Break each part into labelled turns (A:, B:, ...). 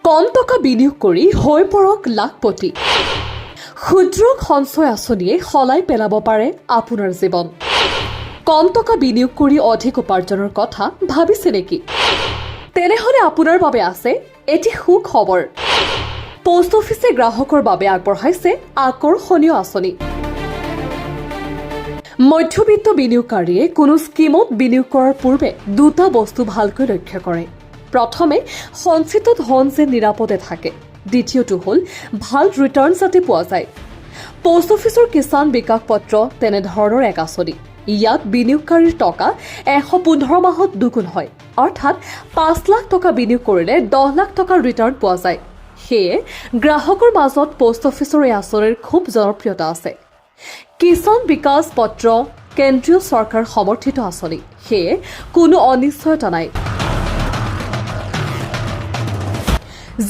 A: কম টকা বিনিয়োগ কৰি হৈ পৰক লাখপতি। ক্ষুদ্ৰ সঞ্চয় আঁচনিয়ে সলাই পেলাব পাৰে আপোনাৰ জীৱন। কম টকা বিনিয়োগ কৰি অধিক উপাৰ্জনৰ কথা ভাবিছে নেকি? তেনেহ'লে আপোনাৰ বাবে আছে এটি সুখবৰ। পোষ্ট অফিচে গ্ৰাহকৰ বাবে আগবঢ়াইছে আকৰ্ষণীয় আঁচনি। মধ্যবিত্ত বিনিয়োগকাৰীয়ে কোনো স্কীমত বিনিয়োগ কৰাৰ পূৰ্বে দুটা বস্তু ভালকৈ লক্ষ্য কৰে। প্ৰথমে, সঞ্চিত ধন যে নিৰাপদে থাকে। দ্বিতীয়টো হ'ল ভাল ৰিটাৰ্ণ যাতে পোৱা যায়। পোষ্ট অফিচৰ কিষাণ বিকাশ পত্ৰ তেনেধৰণৰ এক আঁচনি। ইয়াত বিনিয়োগকাৰীৰ টকা 115 মাহত দুগুণ হয়, অৰ্থাৎ 5 লাখ টকা বিনিয়োগ কৰিলে 10 লাখ টকাৰ ৰিটাৰ্ণ পোৱা যায়। সেয়ে গ্ৰাহকৰ মাজত পোষ্ট অফিচৰ এই আঁচনিৰ খুব জনপ্ৰিয়তা আছে। কিষাণ বিকাশ পত্ৰ কেন্দ্ৰীয় চৰকাৰ সমৰ্থিত আঁচনি, সেয়ে কোনো অনিশ্চয়তা নাই।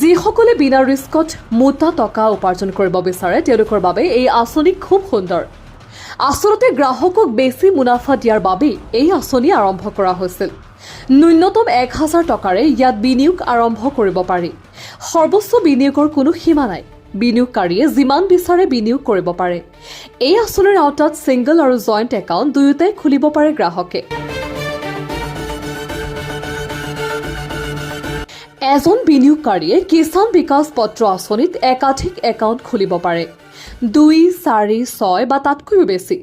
A: যিসকলে বিনা ৰিস্কত মোটা টকা উপাৰ্জন কৰিব বিচাৰে, তেওঁলোকৰ বাবে এই আঁচনি খুব সুন্দৰ। আচলতে গ্ৰাহকক বেছি মুনাফা দিয়াৰ বাবেই এই আঁচনি আৰম্ভ কৰা হৈছিল। ন্যূনতম 1000 টকাৰে ইয়াত বিনিয়োগ আৰম্ভ কৰিব পাৰি। সৰ্বোচ্চ বিনিয়োগৰ কোনো সীমা নাই। বিনিয়োগকাৰীয়ে যিমান বিচাৰে বিনিয়োগ কৰিব পাৰে। এই আঁচনিৰ আওতাত ছিংগল আৰু জইণ্ট একাউণ্ট দুয়োটাই খুলিব পাৰে গ্ৰাহকে। এজন বিনিয়োগকাৰীয়ে কিষাণ বিকাশ পত্ৰ আঁচনিত একাধিক একাউণ্ট খুলিব পাৰে, দুই, চাৰি, ছয় বা তাতকৈও বেছি,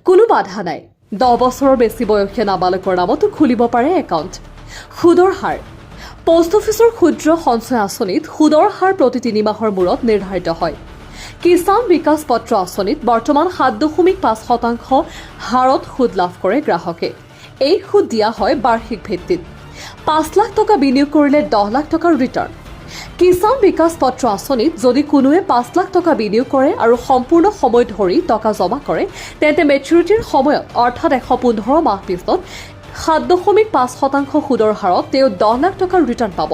A: কোনো বাধা নাই। 10 বছৰৰ বেছি বয়সীয়া নাবালকৰ নামতো খুলিব পাৰে একাউণ্ট। সুদৰ হাৰ: পোষ্ট অফিচৰ ক্ষুদ্ৰ সঞ্চয় আঁচনিত সুদৰ হাৰ প্ৰতি 3 মাহৰ মূৰত নিৰ্ধাৰিত হয়। কিষাণ বিকাশ পত্ৰ আঁচনিত বৰ্তমান 7.5% হাৰত সুদ লাভ কৰে গ্ৰাহকে। এই সুদ দিয়া হয় বাৰ্ষিক ভিত্তিত। 5 লাখ টকা বিনিয়োগ কৰিলে 10 লাখ টকাৰ ৰিটাৰ্ণ। কিষাণ বিকাশ পত্ৰ আঁচনিত যদি কোনোৱে 5 লাখ টকা বিনিয়োগ কৰে আৰু সম্পূৰ্ণ সময় ধৰি টকা জমা কৰে, তেন্তে মেচিউৰিটিৰ সময়ত, অৰ্থাৎ 115 মাহ পিছত 7.5% সুদৰ হাৰত তেওঁ 10 লাখ টকাৰ ৰিটাৰ্ণ পাব,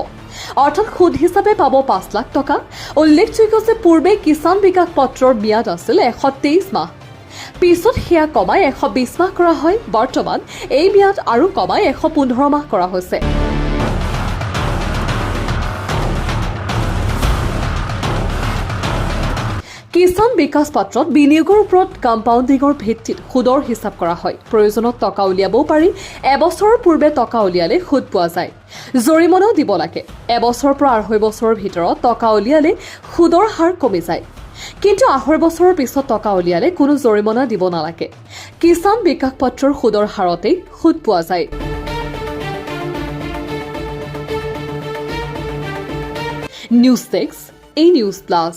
A: অৰ্থাৎ সুদ হিচাপে পাব 5 লাখ টকা। উল্লেখযোগ্য যে পূৰ্বে কিষাণ বিকাশ পত্ৰৰ ম্যাদ আছিল 123 মাহ। পিছত সেয়া কমাই 120 মাহ কৰা হয়। বৰ্তমান এই ম্যাদ আৰু কমাই 115 মাহ কৰা হৈছে। কিষাণ বিকাশ পত্ৰত বিনিয়োগৰ ওপৰত কম্পাউণ্ডিঙৰ ভিত্তিত সুদৰ হিচাপ কৰা হয়। প্ৰয়োজনত টকা উলিয়াবও পাৰি। এবছৰৰ পূৰ্বে টকা উলিয়ালে সুদ পোৱা যায়, জৰিমনাও দিব লাগে। এবছৰৰ পৰা আঢ়ৈ বছৰৰ ভিতৰত টকা উলিয়ালে সুদৰ হাৰ কমি যায়। কিন্তু আঢ়ৈ বছৰৰ পিছত টকা উলিয়ালে কোনো জৰিমনা দিব নালাগে। কিষাণ বিকাশ পত্ৰৰ সুদৰ হাৰতেই সুদ পোৱা যায়। নিউজ ডেস্ক, এই নিউজ প্লাছ।